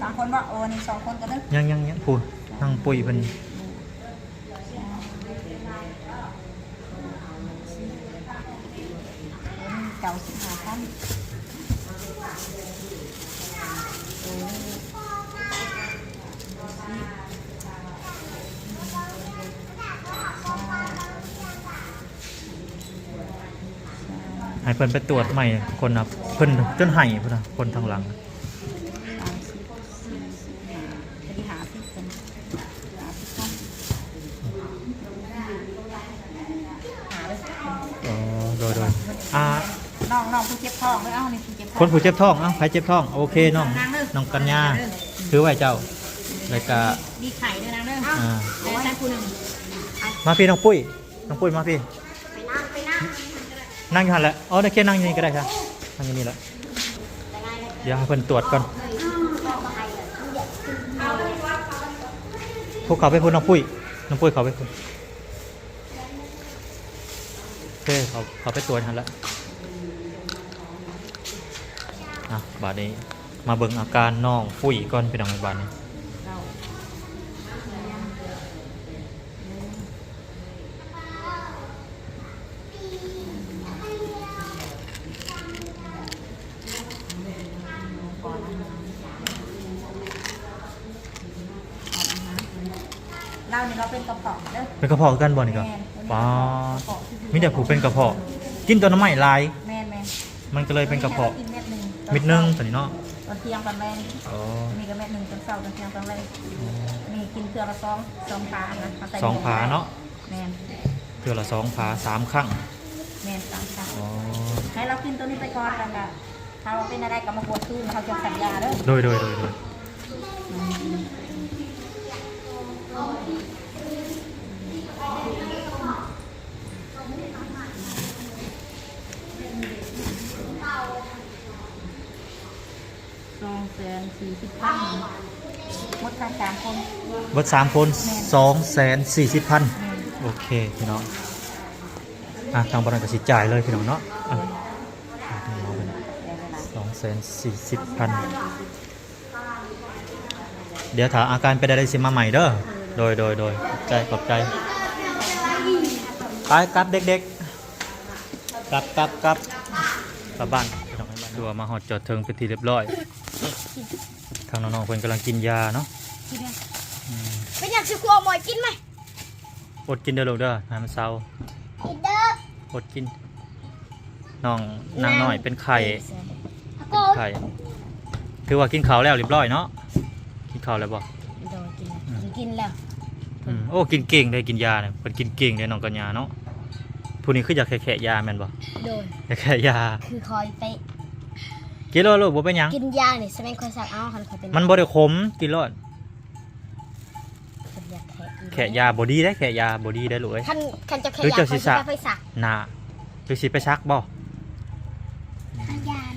ສາມຄົນບໍ? ໂອ້ ນີ້ສອງຄົນກໍເດີ ຍັງ ຍັງ ຍັງ ຜູ້ ທາງປຸ້ຍເພິ່ນ. ໂຕນີ້ເກົ້າສິບຫ້າພັນ ໂຕນີ້ ໃຫ້ເພິ່ນໄປກວດໃໝ່ ຄົນນະ ເພິ່ນຈົນໄຫ້ພຸ້ນນະ ຄົນທາງຫຼັງ. ສາມສິບ ສີ່ສິບຫ້າ ໂຕນີ້ຫ້າສິບເພິ່ນ ອໍ ໂດຍ ໂດຍ. ອ່າ ນ້ອງ ນ້ອງຜູ້ເຈັບທ້ອງເດີ ເອົາ ນີ້ຜູ້ເຈັບທ້ອງ ຄົນຜູ້ເຈັບທ້ອງ. ເອົາ ໃຜເຈັບທ້ອງ? ໂອເຄ ນ້ອງ ນ້ອງກັນຍາ ຖືໄວ້ເຈົ້າ ແລ້ວກະ ດີໄຂ່ເດີນາງເດີ. ອ່າ ແລ້ວໃສ່ຜູ້ໜຶ່ງ ມາພີ່ນ້ອງປຸ້ຍ ນ້ອງປຸ້ຍມາພີ່. ໄປນາງ ໄປນາງ ນັ່ງຢູ່ຫັ້ນແຫຼະ. ເອົາ ໂອເຄ ນັ່ງຢູ່ນີ້ກໍໄດ້ ນັ່ງຢູ່ນີ້ແຫຼະ. ດຽວໃຫ້ເພິ່ນຕວດກ່ອນ. ພວກເຂົາໄປພຸ້ນ ນ້ອງປຸ້ຍ ນ້ອງປຸ້ຍເຂົ້າໄປພຸ້ນ. ໂອເຄ ເຂົາ ເຂົາໄປຕວດຫັ້ນລະ. ອ່ະ ບາດນີ້ມາເບິ່ງອາການນ້ອງປຸ້ຍກ່ອນ ພີ່ນ້ອງ ບາດນີ້. ລາວນີ້ລາວເປັນກະເພາະເດີ. ເປັນກະເພາະຄືກັນບໍ່ນີ້ກໍ? ແມ່ນ ປາດ ມີແຕ່ຜູ້ເປັນກະເພາະ ກິນແຕ່ໜໍ່ໄມ້ຫຼາຍ. ແມ່ນໆ ມັນກໍເລີຍເປັນກະເພາະ. ກິນເມັດໜຶ່ງ ເມັດໜຶ່ງ ຕອນນີ້ເນາະ ຕອນທ່ຽງຕອນແລງ. ອໍ ນີ້ກໍເມັດໜຶ່ງ ຕອນເຊົ້າ ຕອນທ່ຽງ ຕອນແລງ. ອໍ ນີ້ກິນເທື່ອລະສອງ ສອງຜານະ ເອົາໃສ່ ສອງຜາເນາະ. ແມ່ນ ເທື່ອລະສອງຜາ ສາມຄັ້ງ. ແມ່ນ ສາມຄັ້ງ. ອໍ ໃຫ້ລາວກິນໂຕນີ້ໄປກ່ອນ ແລ້ວກໍ ຖ້າວ່າເປັນແນວໃດກໍມາກວດຄືນ ເຮົາຈະສັນຍາເດີ. ໂດຍ ໂດຍ ໂດຍ ໂດຍ. ສອງແສນສີ່ສິບພັນ ໝົດທັງສາມຄົນ ເບິດສາມຄົນ. ແມ່ນ ສອງແສນສີ່ສິບພັນ. ແມ່ນ ໂອເຄ ພີ່ນ້ອງ. ອ່ະ ທາງບ່າວນ້ອຍກໍຊິຈ່າຍເລີຍ ພີ່ນ້ອງເນາະ. ອ່ະ ສອງແສນສີ່ສິບພັນ. ດຽວຖ້າອາການເປັນໃດຊິມາໃໝ່ເດີ. ໂດຍ ໂດຍ ໂດຍ ຂອບໃຈ ຂອບໃຈ. ໄປ ກັບເດັກໆ ກັບ ກັບ ກັບ ກັບບ້ານ ພີ່ນ້ອງ. ຖືວ່າມາຮອດຈອດເຖິງເປັນທີ່ຮຽບຮ້ອຍ. ທາງນ້ອງໆເພິ່ນກຳລັງກິນຢາເນາະ. ອືມ ເປັນຫຍັງຊິຄູເອົາໝໍ້ກິນໄໝ? ອົດກິນເດີລູກເດີ ໃຫ້ມັນເຊົາ. ກິນເດີ ອົດກິນ. ນ້ອງນາງນ້ອຍເປັນໄຂ້ ເປັນໄຂ້. ຖືວ່າກິນເຂົ້າແລ້ວຮຽບຮ້ອຍເນາະ. ກິນເຂົ້າແລ້ວບໍ່? ໂດຍ ກິນແລ້ວ. ອືມ ກິນແລ້ວ. ອືມ ໂອ້ ກິນເກັ່ງເດ້ ກິນຢານະ ເພິ່ນກິນເກັ່ງເດ້ ນ້ອງກັນຍາເນາະ. ຜູ້ນີ້ຄືຢາກແຄະຢາແມ່ນບໍ່? ໂດຍ ຢາກແຄະຢາ. ຄືຄອຍເຕະ. ກິນໂລດລູກ ບໍ່ເປັນຫຍັງ. ກິນຢານີ້ ສະແມ່ນຂ້ອຍສັກເອົາ ຄັນຂ້ອຍເປັນ ມັນບໍ່ໄດ້ຂົມ ກິນໂລດ. ແຄະຢາບໍ່ດີເດ້ ແຄະຢາບໍ່ດີເດ້ລູກເອີຍ. ຄັນ ຄັນເຈົ້າແຄະຢາ ຂ້ອຍຊິໄປສັກ. ໜ້າ ເຈົ້າຊິໄປສັກບໍ່? ຢ້ານ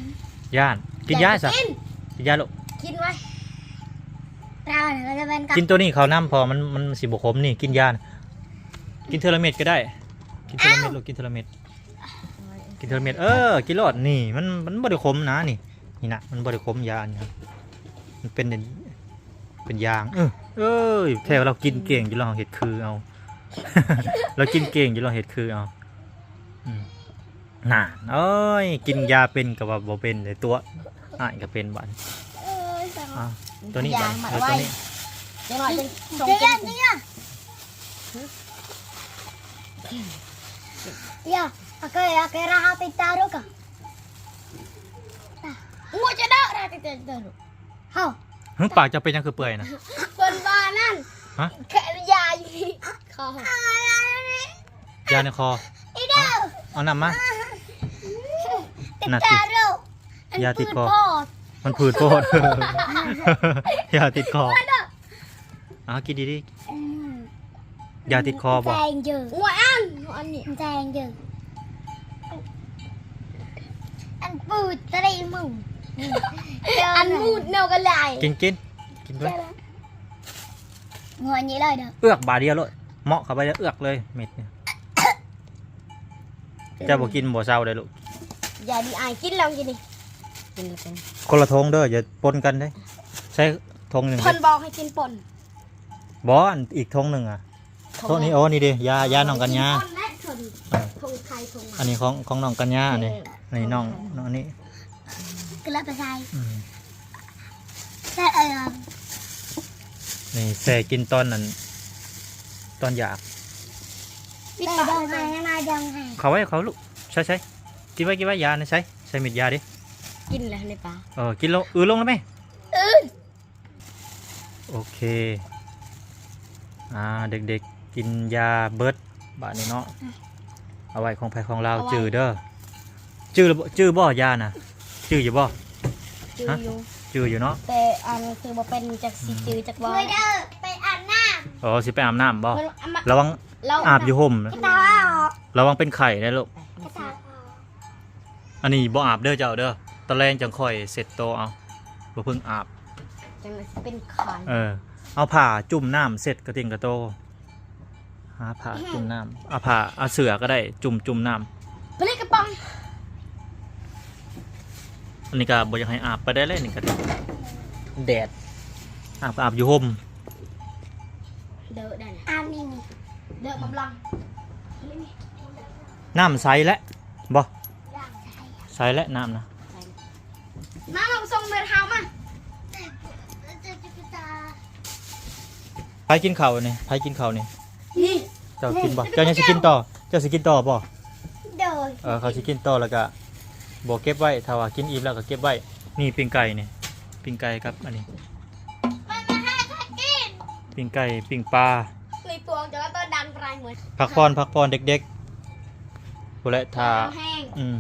ຢ້ານ. ກິນຢາຊະ ກິນ ກິນຢາລູກ. ກິນໄວ້ ກິນໂຕນີ້ເຂົ້ານຳ ເພາະມັນ ມັນຊິບໍ່ຂົມນີ້ ກິນຢາ. ກິນເທື່ອລະເມັດກໍໄດ້ ກິນເທື່ອລະເມັດລູກ ກິນເທື່ອລະເມັດ ກິນເທື່ອລະເມັດ. ເອີ ກິນໂລດ ນີ້ ມັນ ມັນບໍ່ໄດ້ຂົມນະ ນີ້ ນີ້ນະ ມັນບໍ່ໄດ້ຂົມ ຢາອັນນີ້ ມັນເປັນ ເປັນຢາງ. ເອີ ເອີ ແທ້ລາວກິນເກັ່ງຢູ່ ລາວເຮັດຄືເອົາ ລາວກິນເກັ່ງຢູ່ ລາວເຮັດຄືເອົາ. ອືມ ນັ້ນ ໂອ້ຍ ກິນຢາເປັນກໍວ່າບໍ່ເປັນເດ້ຕົວະ. ອ້າຍກໍເປັນບາດ. ເອີຍ ອ່ະ ໂຕນີ້ບາດ ເອີ ໂຕນີ້ ເດັກນ້ອຍເປັນ Ya, aku, aku rahat taruh ka. Mau cedok rahat taruh. ຫື ປາກເຈົ້າເປັນຫຍັງຄືເປື່ອຍນະ? ເພິ່ນວ່ານັ້ນ ຮະ? ແຄະຢາຢູ່ໃນຄໍ ຢາໃນຄໍ. ເອົານ້ຳມາ. ໜ້າຕິດ ຢາຕິດຄໍ ມັນຜືດໂພດ ຢາຕິດຄໍ. ເອົາ ກິນດີໆ. ອືມ ຢາຕິດຄໍບໍ່? ແຈງເຈີ ໂອ້ຍ ອັນ ອັນນີ້ແຈງເຈີ ອັນປືດຕະລິມຶງ ອັນມູດເນົ່າກໍຫຼາຍ. ກິນ ກິນ ກິນເບິ່ງ ງົວນີ້ເລີຍເດີ ເອືອກບາດດຽວໂລດ ເໝາະເຂົ້າໄປເອືອກເລີຍ ເມັດນີ້. ເຈົ້າບໍ່ກິນບໍ່ເຊົາເດ້ລູກ. ຢ່າດີ ອາຍກິນແລ້ວກິນນີ້ ກິນແລ້ວເປັນ ຄົນລະຖົງເດີ ຢ່າປົນກັນເດ້. ໃສ່ຖົງໜຶ່ງ ເພິ່ນບອກໃຫ້ກິນປົນ. ບໍ່ ອັນອີກຖົງໜຶ່ງອະ ຖົງນີ້ ໂອ້ ນີ້ເດ້ ຢາ ຢານ້ອງກັນຍາ. ຖົງໄທ ຖົງ ອັນນີ້ຂອງ ຂອງນ້ອງກັນຍາ ອັນນີ້ ເອີ ອັນນີ້ນ້ອງ ນ້ອງ ອັນນີ້ ກໍເລີຍໄປໃສ່ ອືມ ໃສ່ ເອີ ນີ້ແຊ່ກິນຕອນນັ້ນ ຕອນຢາກ. ເຂົ້າໄວ້ ເຂົ້າລູກ ໃສ່ ໃສ່ ກິນໄວ້ ກິນໄວ້ ຢານີ້ໃສ່ ໃສ່ເມັດຢາເດ້. ກິນແລ້ວໃນປາກ ເອີ ກິນລົງ ອືລົງແລ້ວແມ່ ອື. ໂອເຄ ອ່າ ເດັກໆກິນຢາເບິດບາດນີ້ເນາະ. ອືມ ເອົາໄວ້ຂອງໃຜຂອງລາວ ເອົາໄວ້ ຈື່ເດີ. ຈື່ ຈື່ບໍ່ຢານະ? ຈື່ຢູ່ບໍ່? ຈື່ຢູ່ ຈື່ຢູ່ເນາະ ແຕ່ອັນຄືບໍ່ເປັນຈັກຊິຈື່ຈັກບໍ່. ໄປອາບນ້ຳ. ອໍ ຊິໄປອາບນ້ຳບໍ່? ລະວັງ ອາບຢູ່ຮົ່ມ ລະວັງເປັນໄຂ້ເດີລູກ. ກະຕາອອກ. ອັນນີ້ບໍ່ອາບເດີເຈົ້າເດີ ຕອນແລງຈັ່ງຄ່ອຍເຊັດໂຕເອົາ ບໍ່ເພິ່ງອາບ ຈັ່ງຊິເປັນໄຂ້ ເອີ ເອົາຜ້າຈຸ່ມນ້ຳເຊັດກະຕິ່ງກະໂຕ ຫາຜ້າຈຸ່ມນ້ຳ ເອົາຜ້າ ເອົາເສື້ອກໍໄດ້ ຈຸ່ມ ຈຸ່ມນ້ຳ ໄປເລີຍກະປ໋ອງ ອັນນີ້ກໍບໍ່ຢາກໃຫ້ອາບປານໃດແຫຼະ ນີ້ກໍແດດ ອາບກໍອາບຢູ່ຮົ່ມ ເດີໄດ້ນະ ອາບນີ້ ເດີກຳລັງ ນ້ຳໃສແຫຼະບໍ່? ໃສແຫຼະນ້ຳນະ ມາ ມາສົ່ງເມທາວມາ ໃຜກິນເຂົ້ານີ້? ໃຜກິນເຂົ້ານີ້? ນີ້ ເຈົ້າກິນບໍ່? ເຈົ້າຍັງຊິກິນຕໍ່? ເຈົ້າຊິກິນຕໍ່ບໍ່? ໂດຍ ເອີ ເຂົາຊິກິນຕໍ່ແລ້ວກະບໍ່ເກັບໄວ້ ຖ້າວ່າກິນອີ່ມແລ້ວກະເກັບໄວ້ ນີ້ປີ້ງໄກ່ນີ້ ປີ້ງໄກ່ກັບອັນນີ້ ປີ້ງໄກ່ ປີ້ງປາ ມີພວກຈະຕ້ອງດັງໄປໝົດ ພັກຜ່ອນ ພັກຜ່ອນເດັກໆ ພຸ້ນແຫຼະ ຖ້າ ອືມ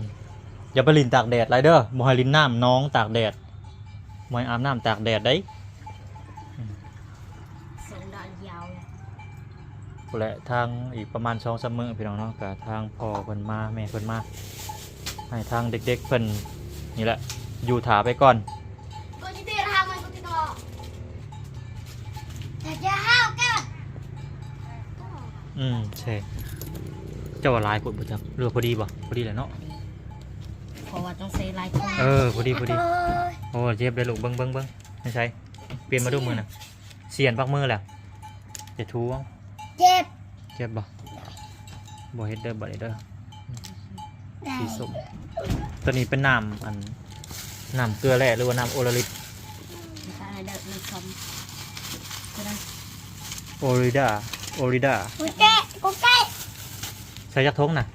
ຢ່າໄປຫຼິ້ນຕາກແດດຫຼາຍເດີ ບໍ່ໃຫ້ຫຼິ້ນນ້ຳໜອງຕາກແດດ ບໍ່ໃຫ້ອາບນ້ຳຕາກແດດໃດ ອືມ ສົ່ງດອນຍາວ ພຸ້ນແຫຼະ ທາງອີກປະມານສອງສາມມື້ພີ່ນ້ອງເນາະ ກະທາງພໍ່ເພິ່ນມາ ແມ່ເພິ່ນມາ ໃຫ້ທາງເດັກໆເພິ່ນນີ້ແຫຼະ ຢູ່ຖ້າໄປກ່ອນ ອືມ ໃຊ່ ເຈົ້າວ່າຫຼາຍໂພດບໍ່ຈັກ ຫຼືວ່າພໍດີບໍ່? ພໍດີແຫຼະເນາະ ເພາະວ່າຕ້ອງໃຊ້ຫຼາຍຄົນ ເອີ ພໍດີ ພໍດີ ໂອ້ ເຈັບເດ້ລູກ ເບິ່ງ ເບິ່ງ ເບິ່ງ ໃຫ້ໃສ່ ປ່ຽນມາດູມື້ນະ ສ່ຽນປາກມືແລ້ວ ຈະຖູ ເຈັບ ເຈັບບໍ່? ບໍ່ເຮັດເດີ ບາດນີ້ເດີ ໄດ້ ສີສົ້ມ ໂຕນີ້ເປັນນ້ຳ ອັນ ນ້ຳເກືອແຮ່ ຫຼືວ່ານ້ຳໂອລາລິດ? ໂອລິດາ ໂອລິດາ ກູເກະ ກູເກະ ໃສ່ຈັກຖົງນະ?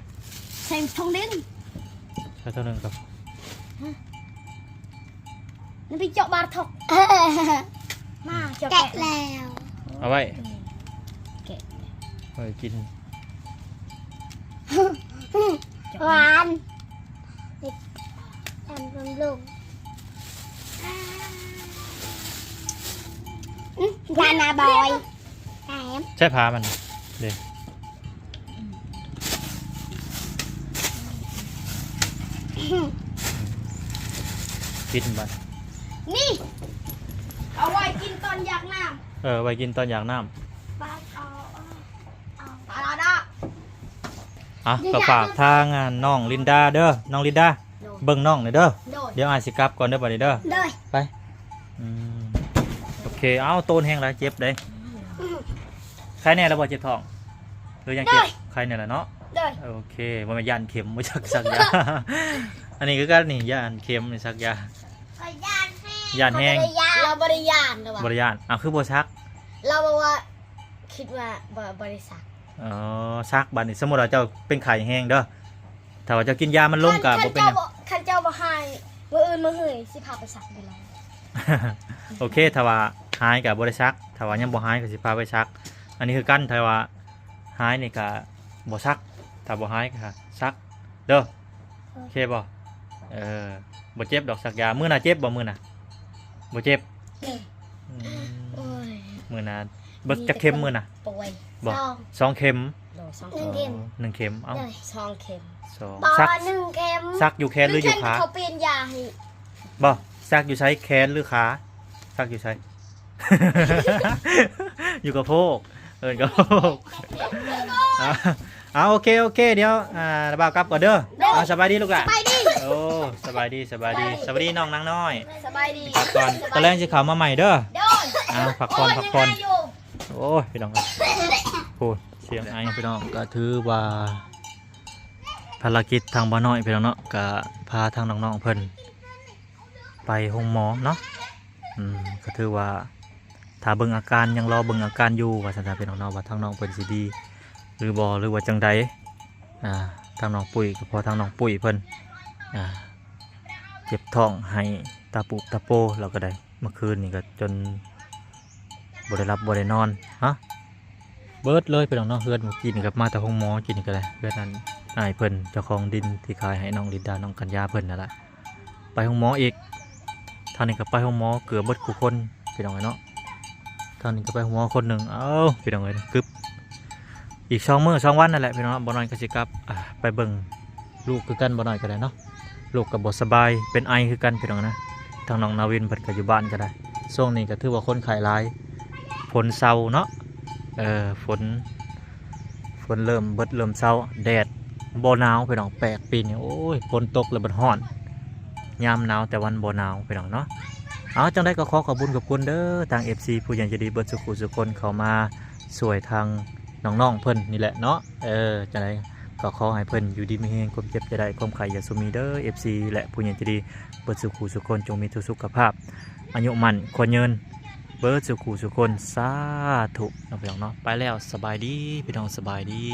ໃສ່ຖົງໜຶ່ງ ໃສ່ຖົງໜຶ່ງກ່ອນ ມັນໄປເຈາະບາດຖອກ ມາ ເຈາະ ແກະແລ້ວ ເອົາໄວ້ ແກະ ໄວ້ກິນ ຫວານ ທຳບຳລຸງ ອືມ ທານາບອຍ ແຖມ ໃຊ້ຜ້າມັນເດ້ ກິນບັດ ນີ້ ເອົາໄວ້ກິນຕອນຢາກນ້ຳ ເອີ ໄວ້ກິນຕອນຢາກນ້ຳ ປາເອົາ ເອົາ ປາລາດາ ອ່ະ ກໍຝາກທາງ ອ່າ ນ້ອງລິນດາເດີ ນ້ອງລິນດາ ໂດຍ ເບິ່ງນ້ອງແດ່ເດີ ໂດຍ ດຽວອ້າຍຊິກັບກ່ອນເດີ ບາດນີ້ເດີ ໂດຍ ໄປ ອືມ ໂອເຄ ເອົາ ໂຕນແຮງຫຼາຍ ເຈັບເດ້ ອືມ ໄຄແນ່ແລ້ວບໍ່? ເຈັບທ້ອງ ຫຼືຍັງເຈັບ? ໂດຍ ໄຄແນ່ແລ້ວເນາະ ໂດຍ ໂອເຄ ບໍ່ແມ່ນຢ້ານເຂັມ ບໍ່ຈັກສັກຢາ ອັນນີ້ຄືກັນນີ້ ຢ້ານເຂັມນີ້ ສັກຢາ ຂ້ອຍຢ້ານແຮງ ຢ້ານແຮງ ຂ້ອຍບໍ່ໄດ້ຢ້ານ ລາວບໍ່ໄດ້ຢ້ານ ລາວວ່າ ບໍ່ໄດ້ຢ້ານ ອ້າວ ຄືບໍ່ສັກ? ລາວບອກວ່າ ຄິດວ່າບໍ່ ບໍ່ໄດ້ສັກ ອໍ ສັກ ບາດນີ້ສົມມຸດວ່າເຈົ້າເປັນໄຂ້ແຮງເດີ ຖ້າວ່າເຈົ້າກິນຢາມັນລົງກະບໍ່ເປັນຫຍັງ ຄັນເຈົ້າບໍ່ ຄັນເຈົ້າບໍ່ຫາຍ ມື້ອື່ນມື້ຮືຊິພາໄປສັກຢູ່ລາວ ໂອເຄ ຖ້າວ່າຫາຍກະບໍ່ໄດ້ສັກ ຖ້າວ່າຍັງບໍ່ຫາຍກະຊິພາໄປສັກ ອັນນີ້ຄືກັນ ຖ້າວ່າຫາຍນີ້ກະບໍ່ສັກ ຖ້າບໍ່ຫາຍກະສັກເດີ ໂອເຄບໍ່? ເອີ ບໍ່ເຈັບດອກສັກຢາ ມື້ໜ້າເຈັບບໍ່? ມື້ໜ້າບໍ່ເຈັບ ອືມ ໂອ້ຍ ມື້ໜ້າ ເບິດຈັກເຂັມມື້ນະ? ປ່ວຍ ບໍ່ ສອງ ສອງເຂັມ ໂດຍ ສອງ ໜຶ່ງເຂັມ ເອີ ໜຶ່ງເຂັມ ເອົ້າ ໂດຍ ສອງເຂັມ ສອງ ບໍ່ ສັກ ໜຶ່ງເຂັມ ສັກຢູ່ແຂນຫຼືຢູ່ຂາ? ໜຶ່ງເຂັມເຂົາປ່ຽນຢາໃຫ້ ບໍ່ ສັກຢູ່ໃສ ແຂນຫຼືຂາ? ສັກຢູ່ໃສ? ຢູ່ກະໂພກ ເອີ້ນກະໂພກ ເອົາ ເອົາ ໂອເຄ ໂອເຄ ດຽວ ອ່າ ບ່າວກັບກ່ອນເດີ ໂດຍ ເອົາ ສະບາຍດີລູກຫຼານ ສະບາຍດີ ໂອ້ ສະບາຍດີ ສະບາຍດີ ສະບາຍດີ ສະບາຍດີນ້ອງນາງນ້ອຍ ສະບາຍດີ ພັກກ່ອນ ຕອນແລງຊິເຂົ້າມາໃໝ່ເດີ ໂດຍ ເອົາ ພັກຜ່ອນ ໂອ້ຍ ພັກຜ່ອນ ເປັນໄງຢູ່ ໂອ້ຍ ພີ່ນ້ອງ ໂອ້ ສຽງໄອ ພີ່ນ້ອງ ກະຖືວ່າ ພາລະກິດທາງບ່າວນ້ອຍ ພີ່ນ້ອງເນາະ ກະພາທາງນ້ອງໆເພິ່ນໄປໂຮງໝໍເນາະ ອືມ ກະຖືວ່າ ຖ້າເບິ່ງອາການ ຍັງລໍເບິ່ງອາການຢູ່ວ່າຊັ້ນຊະ ພີ່ນ້ອງເນາະ ວ່າທາງນ້ອງເພິ່ນຊິດີຫຼືບໍ່ ຫຼືວ່າຈັ່ງໃດ ອ່າ ທາງນ້ອງປຸ້ຍ ກະພໍທາງນ້ອງປຸ້ຍເພິ່ນ ອ່າ ເຈັບທ້ອງໄຫ້ຕາປູບຕາໂປ ລາວກະໄດ້ ເມື່ອຄືນນີ້ກະຈົນບໍ່ໄດ້ຫຼັບບໍ່ໄດ້ນອນ ຮະ ເບິດເລີຍ ພີ່ນ້ອງເນາະ ເຮືອນມື້ກີ້ນີ້ກະມາແຕ່ໂຮງໝໍ ກີ້ນີ້ກະໄດ້ ເຮືອນອັນ ອ້າຍເພິ່ນ ເຈົ້າຂອງດິນທີ່ຂາຍໃຫ້ນ້ອງລິນດາ ນ້ອງກັນຍາເພິ່ນນັ້ນລະ ໄປໂຮງໝໍອີກ ທາງນີ້ກະໄປໂຮງໝໍເກືອບເບິດຄູ່ຄົນ ພີ່ນ້ອງເອີຍເນາະ ທາງນີ້ກະໄປໂຮງໝໍຄົນໜຶ່ງ ເອົ້າ ພີ່ນ້ອງເອີຍ ກຶບ ອີກສອງມື້ສອງວັນນັ້ນແຫຼະ ພີ່ນ້ອງເນາະ ບ່າວນ້ອຍກະຊິກັບ ອ່າ ໄປເບິ່ງລູກຄືກັນ ບ່າວນ້ອຍກະໄດ້ເນາະ ລູກກໍບໍ່ສະບາຍ ເປັນໄອຄືກັນພີ່ນ້ອງນະ. ທາງນ້ອງນາວິນເພິ່ນກໍຢູ່ບ້ານກໍໄດ້ ຊ່ວງນີ້ກໍຖືວ່າຄົນໄຂ້ຫຼາຍ ຝົນເຊົາເນາະ ເອີ ຝົນ ຝົນເລີ່ມເບິດເລີ່ມເຊົາ ແດດບໍ່ໜາວພີ່ນ້ອງ. ແປກປີນີ້ ໂອ້ຍ ຝົນຕົກແລ້ວບັດຮ້ອນ ຍາມໜາວແຕ່ວ່າບໍ່ໜາວພີ່ນ້ອງເນາະ. ເອົາ ຈັ່ງໃດກໍຂໍຂອບບຸນຂອບຄຸນເດີ ທາງເອັຟຊີຜູ້ໃຫຍ່ໃຈດີເບິດສູ່ຄູ່ສູ່ຄົນ ເຂົ້າມາຊ່ວຍທາງນ້ອງໆເພິ່ນນີ້ແຫຼະເນາະ. ເອີ ຈັ່ງໃດກໍຂໍໃຫ້ເພິ່ນຢູ່ດີມີແຮງ ຄວາມເຈັບຢ່າໄດ້ ຄວາມໄຂ້ຢ່າຊຸມມີເດີ ເອັຟຊີ ແລະ ຜູ້ໃຫຍ່ໃຈດີເບິດສູ່ຄູ່ສູ່ຄົນ ຈົ່ງມີທຸກສຸຂະພາບ ອາຍຸໝັ້ນຂວັນຍືນ ເບິດສູ່ຄູ່ສູ່ຄົນ ສາທຸເນາະພີ່ນ້ອງເນາະ. ໄປແລ້ວ ສະບາຍດີພີ່ນ້ອງ ສະບາຍດີ.